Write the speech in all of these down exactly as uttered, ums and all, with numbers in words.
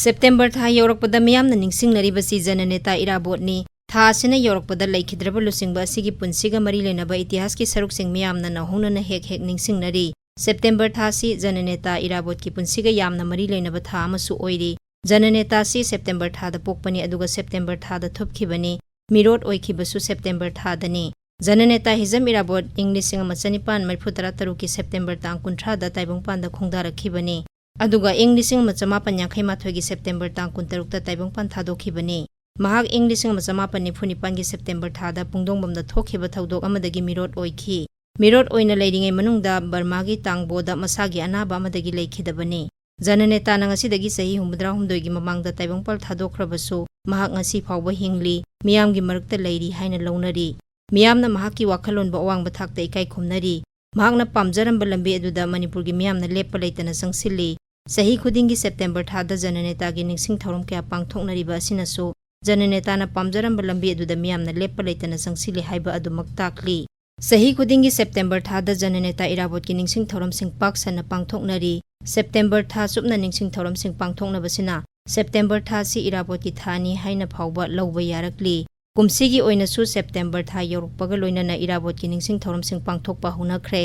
September ꯊꯥ ꯌꯧꯔꯛꯄꯗ ꯃꯤꯌꯥꯝꯅ ꯅꯤꯡꯁꯤꯡꯅꯔꯤꯕꯁꯤ ꯖꯅꯅꯦꯇꯥ ꯏꯔꯥꯕꯣꯠꯅꯤ꯫ ꯊꯥ ꯑꯁꯤꯅ ꯌꯧꯔꯛꯄꯗ ꯂꯩꯈꯤꯗ꯭ꯔꯕ ꯂꯨꯆꯤꯡꯕ ꯑꯁꯤꯒꯤ ꯄꯨꯟꯁꯤꯒ ꯃꯔꯤ ꯂꯩꯅꯕ ꯏꯇꯤꯍꯥꯁꯀꯤ ꯁꯔꯨꯛꯁꯤꯡ ꯃꯤꯌꯥꯝꯅ ꯅꯧꯍꯧꯅꯅ ꯍꯦꯛ ꯍꯦꯛ ꯅꯤꯡꯁꯤꯡꯅꯔꯤ꯫ ꯁꯦꯞꯇꯦꯝꯕꯔ ꯊꯥꯁꯤ ꯖꯅꯅꯦꯇꯥ ꯏꯔꯥꯕꯣꯠꯀꯤ ꯄꯨꯟꯁꯤꯒ ꯌꯥꯝꯅ ꯃꯔꯤ ꯂꯩꯅꯕ ꯊꯥ ꯑꯃꯁꯨ ꯑꯣꯏꯔꯤ꯫ ꯖꯅꯅꯦꯇꯥꯁꯤ ꯁꯦꯞꯇꯦꯝꯕꯔ ꯊꯥꯗ ꯄꯣꯛꯄꯅꯤ, ꯑꯗꯨꯒ ꯁꯦꯞꯇꯦꯝꯕꯔ ꯊꯥꯗ ꯊꯨꯞꯈꯤꯕꯅꯤ꯫ ꯃꯤꯔꯣꯠ ꯑꯣꯏꯈꯤꯕꯁꯨ ꯁꯦꯞꯇꯦꯝꯕꯔ ꯊꯥꯗꯅꯤ꯫ ꯖꯅꯅꯦꯇꯥ ꯍꯤꯖꯝ ꯏꯔꯥꯕꯣꯠ ꯏꯪ ꯂꯤꯁꯤꯡ ꯑꯃ ꯆꯅꯤꯄꯥꯟ ꯃꯔꯤꯐꯨ ꯇꯔꯥ ꯇꯔꯨꯛꯀꯤ ꯁꯦꯞꯇꯦꯝꯕꯔ ꯇꯥꯡ ꯀꯨꯟꯊ꯭ꯔꯥꯗ ꯇꯥꯏꯕꯪꯄꯥꯟꯗ ꯈꯣꯡꯗꯥꯔꯛꯈꯤꯕꯅꯤ꯫ ꯑꯗꯨꯒ ꯏꯪ ꯂꯤꯁꯤꯡ ꯑꯃ ꯆꯃꯥꯄꯟ ꯌꯥꯡꯈꯩ ꯃꯥꯊꯣꯏꯒꯤ ꯁꯦꯞꯇꯦꯝꯕꯔ ꯇꯥꯡ ꯀꯨꯟꯇꯔꯨꯛꯇ ꯇꯥꯏꯕꯪꯄꯥꯟ ꯊꯥꯗꯣꯛꯈꯤꯕꯅꯤ꯫ ꯃꯍꯥꯛ ꯏꯪ ꯂꯤꯁꯤꯡ ꯑꯃ ꯆꯃꯥꯄꯟ ꯅꯤꯐꯨ ꯅꯤꯄꯥꯟꯒꯤ ꯁꯦꯞꯇꯦꯝꯕꯔ ꯊꯥꯗ ꯄꯨꯡꯗꯣꯡꯕꯝꯗ ꯊꯣꯛꯈꯤꯕ ꯊꯧꯗꯣꯛ ꯑꯃꯗꯒꯤ ꯃꯤꯔꯣꯠ ꯑꯣꯏꯈꯤ꯫ ꯃꯤꯔꯣꯠ ꯑꯣꯏꯅ ꯂꯩꯔꯤꯉꯩ ꯃꯅꯨꯡꯗ ꯕꯔꯃꯥꯒꯤ ꯇꯥꯡꯕꯣꯗ ꯃꯁꯥꯒꯤ ꯑꯅꯥꯕ ꯑꯃꯗꯒꯤ ꯂꯩꯈꯤꯗꯕꯅꯤ꯫ ꯖꯅꯅꯦꯇꯥꯅ ꯉꯁꯤꯗꯒꯤ ꯆꯍꯤ ꯍꯨꯝꯐꯨꯇꯔꯥ ꯍꯨꯝꯗꯣꯏꯒꯤ ꯃꯃꯥꯡꯗ ꯇꯥꯏꯕꯪꯄꯥꯜ ꯊꯥꯗꯣꯛꯈ꯭ꯔꯕꯁꯨ, ꯃꯍꯥꯛ ꯉꯁꯤ ꯐꯥꯎꯕ ꯍꯤꯡꯂꯤ, ꯃꯤꯌꯥꯝꯒꯤ ꯃꯔꯛꯇ ꯂꯩꯔꯤ ꯍꯥꯏꯅ ꯂꯧꯅꯔꯤ꯫ ꯃꯤꯌꯥꯝꯅ ꯃꯍꯥꯛꯀꯤ ꯋꯥꯈꯜꯂꯣꯟꯕꯨ ꯑꯋꯥꯡꯕ ꯊꯥꯛꯇ ꯏꯀꯥꯏ ꯈꯨꯝꯅꯔꯤ꯫ ꯃꯍꯥꯛꯅ ꯄꯥꯝꯖꯔꯝꯕ ꯂꯝꯕꯤ ꯑꯗꯨꯗ ꯃꯅꯤꯄꯨꯔꯒꯤ ꯃꯤꯌꯥꯝꯅ ꯂꯦꯞꯄ ꯂꯩꯇꯅ ꯆꯪꯁꯤꯜꯂꯤ꯫ ꯆꯍꯤ ꯈꯨꯗꯤꯡꯒꯤ ꯁꯦꯞꯇꯦꯝꯕꯔ ꯊꯥꯗ ꯖꯅꯅꯦꯇꯥꯒꯤ ꯅꯤꯡꯁꯤꯡ ꯊꯧꯔꯝ ꯀꯌꯥ ꯄꯥꯡꯊꯣꯛꯅꯔꯤꯕ ꯑꯁꯤꯅꯁꯨ ꯖꯅꯅꯦꯇꯥꯅ ꯄꯥꯝꯖꯔꯝꯕ ꯂꯝꯕꯤ ꯑꯗꯨꯗ ꯃꯤꯌꯥꯝꯅ ꯂꯦꯞꯄ ꯂꯩꯇꯅ ꯆꯪꯁꯤꯜꯂꯤ ꯍꯥꯏꯕ ꯑꯗꯨꯃꯛ ꯇꯥꯛꯂꯤ꯫ ꯆꯍꯤ ꯈꯨꯗꯤꯡꯒꯤ ꯁꯦꯞꯇꯦꯝꯕꯔ ꯊꯥꯗ ꯖꯅꯅꯦꯇꯥ ꯏꯔꯥꯕꯣꯠꯀꯤ ꯅꯤꯡꯁꯤꯡ ꯊꯧꯔꯝꯁꯤꯡ ꯄꯥꯛ ꯁꯟꯅ ꯄꯥꯡꯊꯣꯛꯅꯔꯤ꯫ ꯁꯦꯞꯇꯦꯝꯕꯔ ꯊꯥ ꯆꯨꯞꯅ ꯅꯤꯡꯁꯤꯡ ꯊꯧꯔꯝꯁꯤꯡ ꯄꯥꯡꯊꯣꯛꯅꯕꯁꯤꯅ ꯁꯦꯞꯇꯦꯝꯕꯔ ꯊꯥꯁꯤ ꯏꯔꯥꯕꯣꯠꯀꯤ ꯊꯥꯅꯤ ꯍꯥꯏꯅ ꯐꯥꯎꯕ ꯂꯧꯕ ꯌꯥꯔꯛꯂꯤ꯫ ꯀꯨꯝꯁꯤꯒꯤ ꯑꯣꯏꯅꯁꯨ ꯁꯦꯞꯇꯦꯝꯕꯔ ꯊꯥ ꯌꯧꯔꯛꯄꯒ ꯂꯣꯏꯅꯅ ꯏꯔꯥꯕꯣꯠꯀꯤ ꯅꯤꯡꯁꯤꯡ ꯊꯧꯔꯝꯁꯤꯡ ꯄꯥꯡꯊꯣꯛꯄ ꯍꯧꯅꯈ꯭ꯔꯦ꯫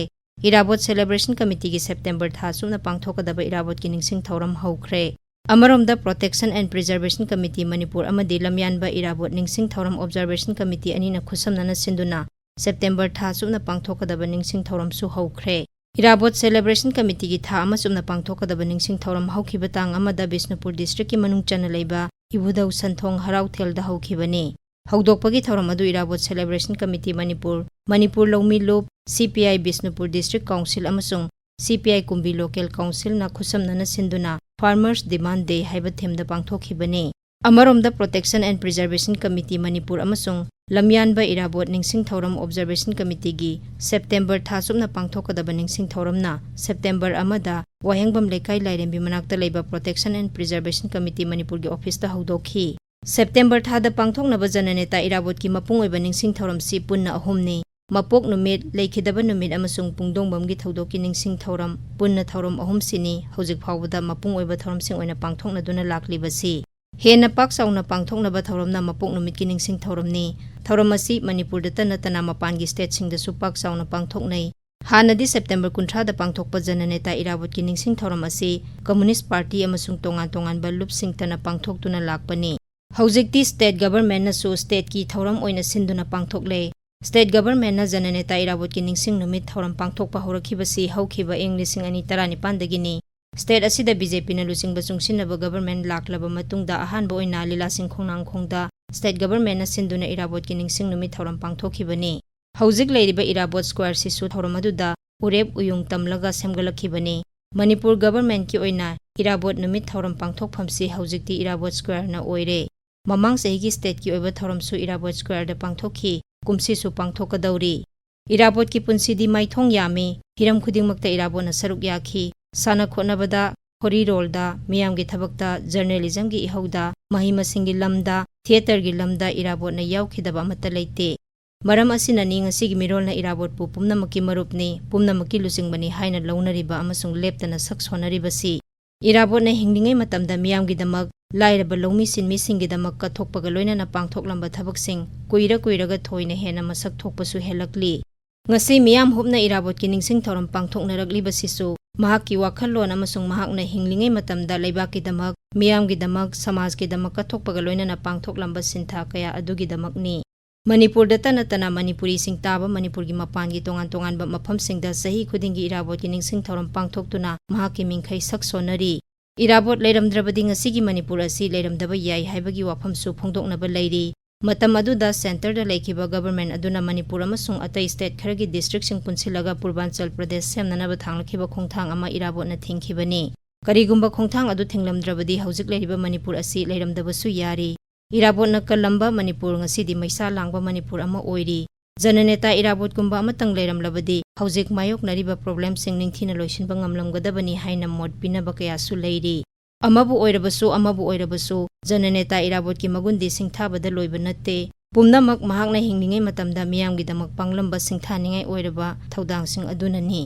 ꯏꯔꯥꯕꯣꯠ ꯁꯦꯂꯦꯕ꯭ꯔꯦꯁꯟ ꯀꯃꯤꯇꯤꯒꯤ ꯁꯦꯞꯇꯦꯝꯕꯔ ꯊꯥ ꯆꯨꯞꯅ ꯄꯥꯡꯊꯣꯛꯀꯗꯕ ꯏꯔꯥꯕꯣꯠꯀꯤ ꯅꯤꯡꯁꯤꯡ ꯊꯧꯔꯝ ꯍꯧꯈ꯭ꯔꯦ꯫ ꯑꯃꯔꯣꯝꯗ Protection and Preservation Committee Manipur ꯑꯃꯗꯤ ꯂꯝꯌꯥꯟꯕ ꯏꯔꯥꯕꯣꯠ ꯅꯤꯡꯁꯤꯡ ꯊꯧꯔꯝ Observation Committee ꯑꯅꯤꯅ ꯈꯨꯠꯁꯝꯅꯅ ꯁꯤꯟꯗꯨꯅ ꯁꯦꯞꯇꯦꯝꯕꯔ ꯊꯥ ꯆꯨꯞꯅ ꯄꯥꯡꯊꯣꯛꯀꯗꯕ ꯅꯤꯡꯁꯤꯡ ꯊꯧꯔꯝꯁꯨ ꯍꯧꯈ꯭ꯔꯦ꯫ ꯏꯔꯥꯕꯣꯠ ꯁꯦꯂꯦꯕ꯭ꯔꯦꯁꯟ ꯀꯃꯤꯇꯤꯒꯤ ꯊꯥ ꯑꯃ ꯆꯨꯞꯅ ꯄꯥꯡꯊꯣꯛꯀꯗꯕ ꯅꯤꯡꯁꯤꯡ ꯊꯧꯔꯝ ꯍꯧꯈꯤꯕ ꯇꯥꯡ ꯑꯃꯗ ꯕꯤꯁꯅꯨꯄꯨꯔ ꯗꯤꯁꯇ꯭ꯔꯤꯛꯀꯤ ꯃꯅꯨꯡ ꯆꯟꯅ ꯂꯩꯕ ꯏꯕꯨꯙꯧ ꯁꯟꯊꯣꯡ ꯍꯔꯥꯎꯊꯦꯜꯗ ꯍꯧꯈꯤꯕꯅꯤ꯫ ꯍꯧꯗꯣꯛꯄꯒꯤ ꯊꯧꯔꯝ ꯑꯗꯨ ꯏꯔꯥꯕꯣꯠ ꯁꯦꯂꯦꯕ꯭ꯔꯦꯁꯟ ꯀꯃꯤꯇꯤ ꯃꯅꯤꯄꯨꯔ, ꯃꯅꯤꯄꯨꯔ ꯂꯧꯃꯤ ꯂꯨꯞ, ꯁꯤ P I Bishnupur district council ꯑꯃꯁꯨꯡ ꯁꯤ ꯄꯤ ꯑꯥꯏ ꯀꯨꯝꯕꯤ ꯂꯣꯀꯦꯜ ꯀꯥꯎꯟꯁꯤꯜꯅ ꯈꯨꯠꯁꯝꯅꯅ ꯁꯤꯟꯗꯨꯅ Farmers Demand Day ꯍꯥꯏꯕ ꯊꯤꯝꯗ ꯄꯥꯡꯊꯣꯛꯈꯤꯕꯅꯤ꯫ ꯑꯃꯔꯣꯝꯗ Protection and Preservation Committee Manipur ꯑꯃꯁꯨꯡ ꯂꯝꯌꯥꯟꯕ ꯏꯔꯥꯕꯣꯠ ꯅꯤꯡꯁꯤꯡ ꯊꯧꯔꯝ Observation Committeeꯒꯤ ꯁꯦꯞꯇꯦꯝꯕꯔ ꯊꯥ ꯆꯨꯞꯅ ꯄꯥꯡꯊꯣꯛꯀꯗꯕ ꯅꯤꯡꯁꯤꯡ ꯊꯧꯔꯝꯅ ꯁꯦꯞꯇꯦꯝꯕꯔ ꯑꯃꯗ ꯋꯥꯍꯦꯡꯕꯝ ꯂꯩꯀꯥꯏ ꯂꯥꯏꯔꯦꯝꯕꯤ ꯃꯅꯥꯛꯇ ꯂꯩꯕ Protection and Preservation Committee ꯃꯅꯤꯄꯨꯔꯒꯤ ꯑꯣꯐꯤꯁꯇ ꯍꯧꯗꯣꯛꯈꯤ꯫ ꯁꯦꯞꯇꯦꯝꯕꯔ ꯊꯥꯗ ꯄꯥꯡꯊꯣꯛꯅꯕ ꯖꯅꯅꯦꯇꯥ ꯏꯔꯥꯕꯣꯠꯀꯤ ꯃꯄꯨꯡ ꯑꯣꯏꯕ ꯅꯤꯡꯁꯤꯡ ꯊꯧꯔꯝꯁꯤ ꯄꯨꯟꯅ ꯑꯍꯨꯝꯅꯤ꯫ ꯃꯄꯣꯛ ꯅꯨꯃꯤꯠ, ꯂꯩꯈꯤꯗꯕ ꯅꯨꯃꯤꯠ ꯑꯃꯁꯨꯡ ꯄꯨꯡꯗꯣꯡꯕꯝꯒꯤ ꯊꯧꯗꯣꯛꯀꯤ ꯅꯤꯡꯁꯤꯡ ꯊꯧꯔꯝ, ꯄꯨꯟꯅ ꯊꯧꯔꯝ ꯑꯍꯨꯝꯁꯤꯅꯤ ꯍꯧꯖꯤꯛ ꯐꯥꯎꯕꯗ ꯃꯄꯨꯡ ꯑꯣꯏꯕ ꯊꯧꯔꯝꯁꯤꯡ ꯑꯣꯏꯅ ꯄꯥꯡꯊꯣꯛꯅꯗꯨꯅ ꯂꯥꯛꯂꯤꯕꯁꯤ꯫ ꯍꯦꯟꯅ ꯄꯥꯛ ꯆꯥꯎꯅ ꯄꯥꯡꯊꯣꯛꯅꯕ ꯊꯧꯔꯝꯅ ꯃꯄꯣꯛ ꯅꯨꯃꯤꯠꯀꯤ ꯅꯤꯡꯁꯤꯡ ꯊꯧꯔꯝꯅꯤ꯫ ꯊꯧꯔꯝ ꯑꯁꯤ ꯃꯅꯤꯄꯨꯔꯗꯇ ꯅꯠꯇꯅ ꯃꯄꯥꯟꯒꯤ ꯁ꯭ꯇꯦꯠꯁꯤꯡꯗꯁꯨ ꯄꯥꯛ ꯆꯥꯎꯅ ꯄꯥꯡꯊꯣꯛꯅꯩ꯫ ꯍꯥꯟꯅꯗꯤ ꯁꯦꯞꯇꯦꯝꯕꯔ ꯀꯨꯟꯊ꯭ꯔꯥꯗ ꯄꯥꯡꯊꯣꯛꯄ ꯖꯅꯅꯦꯇꯥ ꯏꯔꯥꯕꯣꯠꯀꯤ ꯅꯤꯡꯁꯤꯡ ꯊꯧꯔꯝ ꯑꯁꯤ ꯀꯝꯃꯨꯅꯤꯁ꯭ꯠ ꯄꯥꯔꯇꯤ ꯑꯃꯁꯨꯡ ꯇꯣꯉꯥꯟ ꯇꯣꯉꯥꯟꯕ ꯂꯨꯞꯁꯤꯡꯇꯅ ꯄꯥꯡꯊꯣꯛꯇꯨꯅ ꯂꯥꯛꯄꯅꯤ꯫ ꯍꯧꯖꯤꯛꯇꯤ ꯁ꯭ꯇꯦꯠ ꯒꯚꯔꯟꯃꯦꯟꯠꯅꯁꯨ ꯁ꯭ꯇꯦꯠꯀꯤ ꯊꯧꯔꯝ ꯑꯣꯏꯅ ꯁꯤꯟꯗꯨꯅ ꯄꯥꯡꯊꯣꯛꯂꯦ꯫ ꯁ꯭ꯇꯦꯠ ꯒꯚꯔꯟꯃꯦꯟꯠꯅ ꯖꯅꯅꯦꯇꯥ ꯏꯔꯥꯕꯣꯠꯀꯤ ꯅꯤꯡꯁꯤꯡ ꯅꯨꯃꯤꯠ ꯊꯧꯔꯝ ꯄꯥꯡꯊꯣꯛꯄ ꯍꯧꯔꯛꯈꯤꯕꯁꯤ ꯍꯧꯈꯤꯕ ꯏꯪ ꯂꯤꯁꯤꯡ ꯑꯅꯤ ꯇꯔꯥꯅꯤꯄꯥꯟꯗꯒꯤꯅꯤ꯫ ꯁ꯭ꯇꯦꯠ ꯑꯁꯤꯗ ꯕꯤ ꯖꯦ ꯄꯤꯅ ꯂꯨꯆꯤꯡꯕ ꯆꯨꯡꯁꯤꯟꯅꯕ ꯒꯚꯔꯟꯃꯦꯟꯠ ꯂꯥꯛꯂꯕ ꯃꯇꯨꯡꯗ ꯑꯍꯥꯟꯕ ꯑꯣꯏꯅ ꯂꯤꯂꯥ ꯁꯤꯡꯈꯣꯡ ꯅꯥꯡꯈꯣꯡꯗ ꯁ꯭ꯇꯦꯠ ꯒꯚꯔꯟꯃꯦꯟꯠꯅ ꯁꯤꯟꯗꯨꯅ ꯏꯔꯥꯕꯣꯠꯀꯤ ꯅꯤꯡꯁꯤꯡ ꯅꯨꯃꯤꯠ ꯊꯧꯔꯝ ꯄꯥꯡꯊꯣꯛꯈꯤꯕꯅꯤ꯫ ꯍꯧꯖꯤꯛ ꯂꯩꯔꯤꯕ ꯏꯔꯥꯕꯣꯠ ꯁ꯭ꯀ꯭ꯋꯥꯔꯁꯤꯁꯨ ꯊꯧꯔꯝ ꯑꯗꯨꯗ ꯎꯔꯦꯞ ꯎꯌꯨꯡ ꯇꯝꯂꯒ ꯁꯦꯝꯒꯠꯂꯛꯈꯤꯕꯅꯤ꯫ ꯃꯅꯤꯄꯨꯔ ꯒꯚꯔꯟꯃꯦꯟꯠꯀꯤ ꯑꯣꯏꯅ ꯏꯔꯥꯕꯣꯠ ꯅꯨꯃꯤꯠ ꯊꯧꯔꯝ ꯄꯥꯡꯊꯣꯛꯐꯝꯁꯤ ꯍꯧꯖꯤꯛꯇꯤ ꯏꯔꯥꯕꯣꯠ ꯁ꯭ꯀ꯭ꯋꯥꯔꯅ ꯑꯣꯏꯔꯦ꯫ ꯃꯃꯥꯡ ꯆꯍꯤꯒꯤ ꯁ꯭ꯇꯦꯠꯀꯤ ꯑꯣꯏꯕ ꯊꯧꯔꯝꯁꯨ ꯏꯔꯥꯕꯣꯠ ꯁ꯭ꯀ꯭ꯋꯥꯔꯗ ꯄꯥꯡꯊꯣꯛꯈꯤ꯫ ꯀꯨꯝꯁꯤꯁꯨ ꯄꯥꯡꯊꯣꯛꯀꯗꯧꯔꯤ꯫ ꯏꯔꯥꯕꯣꯠꯀꯤ ꯄꯨꯟꯁꯤꯗꯤ ꯃꯥꯏꯊꯣꯡ ꯌꯥꯝꯃꯤ꯫ ꯍꯤꯔꯝ ꯈꯨꯗꯤꯡꯃꯛꯇ ꯏꯔꯥꯕꯣꯠꯅ ꯁꯔꯨꯛ ꯌꯥꯈꯤ꯫ ꯁꯥꯟꯅ ꯈꯣꯠꯅꯕꯗ, ꯈꯣꯔꯤꯔꯣꯜꯗ, ꯃꯤꯌꯥꯝꯒꯤ ꯊꯕꯛꯇ, ꯖꯔꯅꯦꯂꯤꯖꯝꯒꯤ ꯏꯍꯧꯗ, ꯃꯍꯩ ꯃꯁꯤꯡꯒꯤ ꯂꯝꯗ, ꯊꯤꯌꯦꯇꯔꯒꯤ ꯂꯝꯗ ꯏꯔꯥꯕꯣꯠꯅ ꯌꯥꯎꯈꯤꯗꯕ ꯑꯃꯠꯇ ꯂꯩꯇꯦ꯫ ꯃꯔꯝ ꯑꯁꯤꯅꯅꯤ ꯉꯁꯤꯒꯤ ꯃꯤꯔꯣꯜꯅ ꯏꯔꯥꯕꯣꯠꯄꯨ ꯄꯨꯝꯅꯃꯛꯀꯤ ꯃꯔꯨꯞꯅꯤ, ꯄꯨꯝꯅꯃꯛꯀꯤ ꯂꯨꯆꯤꯡꯕꯅꯤ ꯍꯥꯏꯅ ꯂꯧꯅꯔꯤꯕ ꯑꯃꯁꯨꯡ ꯂꯦꯞꯇꯅ ꯁꯛ ꯁꯣꯟꯅꯔꯤꯕꯁꯤ꯫ ꯏꯔꯥꯕꯣꯠꯅ ꯍꯤꯡꯂꯤꯉꯩ ꯃꯇꯝꯗ ꯃꯤꯌꯥꯝꯒꯤꯗꯃꯛ, ꯂꯥꯏꯔꯕ ꯂꯧꯃꯤ ꯁꯤꯟꯃꯤꯁꯤꯡꯒꯤꯗꯃꯛ ꯀꯠꯊꯣꯛꯄꯒ ꯂꯣꯏꯅꯅ ꯄꯥꯡꯊꯣꯛꯂꯝꯕ ꯊꯕꯛꯁꯤꯡ ꯀꯨꯏꯔ ꯀꯨꯏꯔꯒ ꯊꯣꯏꯅ ꯍꯦꯟꯅ ꯃꯁꯛ ꯊꯣꯛꯄꯁꯨ ꯍꯦꯜꯂꯛꯂꯤ꯫ ꯉꯁꯤ ꯃꯤꯌꯥꯝ ꯍꯨꯞꯅ ꯏꯔꯥꯕꯣꯠꯀꯤ ꯅꯤꯡꯁꯤꯡ ꯊꯧꯔꯝ ꯄꯥꯡꯊꯣꯛꯅꯔꯛꯂꯤꯕꯁꯤꯁꯨ ꯃꯍꯥꯛꯀꯤ ꯋꯥꯈꯜꯂꯣꯟ ꯑꯃꯁꯨꯡ ꯃꯍꯥꯛꯅ ꯍꯤꯡꯂꯤꯉꯩ ꯃꯇꯝꯗ ꯂꯩꯕꯥꯛꯀꯤꯗꯃꯛ, ꯃꯤꯌꯥꯝꯒꯤꯗꯃꯛ, ꯁꯃꯥꯖꯀꯤꯗꯃꯛ ꯀꯠꯊꯣꯛꯄꯒ ꯂꯣꯏꯅꯅ ꯄꯥꯡꯊꯣꯛꯂꯝꯕ ꯁꯤꯟꯊꯥ ꯀꯌꯥ ꯑꯗꯨꯒꯤꯗꯃꯛꯅꯤ꯫ ꯃꯅꯤꯄꯨꯔꯗꯇ ꯅꯠꯇꯅ ꯃꯅꯤꯄꯨꯔꯤꯁꯤꯡ ꯇꯥꯕ ꯃꯅꯤꯄꯨꯔꯒꯤ ꯃꯄꯥꯟꯒꯤ ꯇꯣꯉꯥꯟ ꯇꯣꯉꯥꯟꯕ ꯃꯐꯝꯁꯤꯡꯗ ꯆꯍꯤ ꯈꯨꯗꯤꯡꯒꯤ ꯏꯔꯥꯕꯣꯠꯀꯤ ꯅꯤꯡꯁꯤꯡ ꯊꯧꯔꯝ ꯄꯥꯡꯊꯣꯛꯇꯨꯅ ꯃꯍꯥꯛꯀꯤ ꯃꯤꯡꯈꯩ ꯁꯛ ꯁꯣꯟꯅꯔꯤ꯫ ꯏꯔꯥꯕꯣꯠ ꯂꯩꯔꯝꯗ꯭ꯔꯕꯗꯤ ꯉꯁꯤꯒꯤ ꯃꯅꯤꯄꯨꯔ ꯑꯁꯤ ꯂꯩꯔꯝꯗꯕ ꯌꯥꯏ ꯍꯥꯏꯕꯒꯤ ꯋꯥꯐꯝꯁꯨ ꯐꯣꯡꯗꯣꯛꯅꯕ ꯂꯩꯔꯤ꯫ ꯃꯇꯝ ꯑꯗꯨꯗ ꯁꯦꯟꯇꯔꯗ ꯂꯩꯈꯤꯕ ꯒꯚꯔꯟꯃꯦꯟꯠ ꯑꯗꯨꯅ ꯃꯅꯤꯄꯨꯔ ꯑꯃꯁꯨꯡ ꯑꯇꯩ ꯁ꯭ꯇꯦꯠ ꯈꯔꯒꯤ ꯗꯤꯁꯇ꯭ꯔꯤꯛꯁꯤꯡ ꯄꯨꯟꯁꯤꯜꯂꯒ ꯄꯨꯔꯕꯥꯟꯆꯜ ꯄ꯭ꯔꯗꯦꯁ ꯁꯦꯝꯅꯅꯕ ꯊꯥꯡꯂꯛꯈꯤꯕ ꯈꯣꯡꯊꯥꯡ ꯑꯃ ꯏꯔꯥꯕꯣꯠꯅ ꯊꯤꯡꯈꯤꯕꯅꯤ꯫ ꯀꯔꯤꯒꯨꯝꯕ ꯈꯣꯡꯊꯥꯡ ꯑꯗꯨ ꯊꯤꯡꯂꯝꯗ꯭ꯔꯕꯗꯤ ꯍꯧꯖꯤꯛ ꯂꯩꯔꯤꯕ ꯃꯅꯤꯄꯨꯔ ꯑꯁꯤ ꯂꯩꯔꯝꯗꯕꯁꯨ ꯌꯥꯔꯤ꯫ ꯏꯔꯥꯕꯣꯠꯅ ꯀꯜꯂꯝꯕ ꯃꯅꯤꯄꯨꯔ ꯉꯁꯤꯗꯤ ꯃꯩꯁꯥ ꯂꯥꯡꯕ ꯃꯅꯤꯄꯨꯔ ꯑꯃ ꯑꯣꯏꯔꯤ꯫ ꯖꯅꯅꯦꯇꯥ ꯏꯔꯥꯕꯣꯠꯀꯨꯝꯕ ꯑꯃꯇꯪ ꯂꯩꯔꯝꯂꯕꯗꯤ ꯍꯧꯖꯤꯛ ꯃꯥꯌꯣꯛꯅꯔꯤꯕ ꯄ꯭ꯔꯣꯕ꯭ꯂꯦꯝꯁꯤꯡ ꯅꯤꯡꯊꯤꯅ ꯂꯣꯏꯁꯤꯟꯕ ꯉꯝꯂꯝꯒꯗꯕꯅꯤ ꯍꯥꯏꯅ ꯃꯣꯠ ꯄꯤꯅꯕ ꯀꯌꯥꯁꯨ ꯂꯩꯔꯤ꯫ ꯑꯃꯕꯨ ꯑꯣꯏꯔꯕꯁꯨ, ꯑꯃꯕꯨ ꯑꯣꯏꯔꯕꯁꯨ, ꯖꯅꯅꯦꯇꯥ ꯏꯔꯥꯕꯣꯠꯀꯤ ꯃꯒꯨꯟꯗꯤ ꯁꯤꯡꯊꯥꯕꯗ ꯂꯣꯏꯕ ꯅꯠꯇꯦ꯫ ꯄꯨꯝꯅꯃꯛ ꯃꯍꯥꯛꯅ ꯍꯤꯡꯂꯤꯉꯩ ꯃꯇꯝꯗ ꯃꯤꯌꯥꯝꯒꯤꯗꯃꯛ ꯄꯥꯡꯂꯝꯕ ꯁꯤꯡꯊꯥꯅꯤꯡꯉꯥꯏ ꯑꯣꯏꯔꯕ ꯊꯧꯗꯥꯡꯁꯤꯡ ꯑꯗꯨꯅꯅꯤ꯫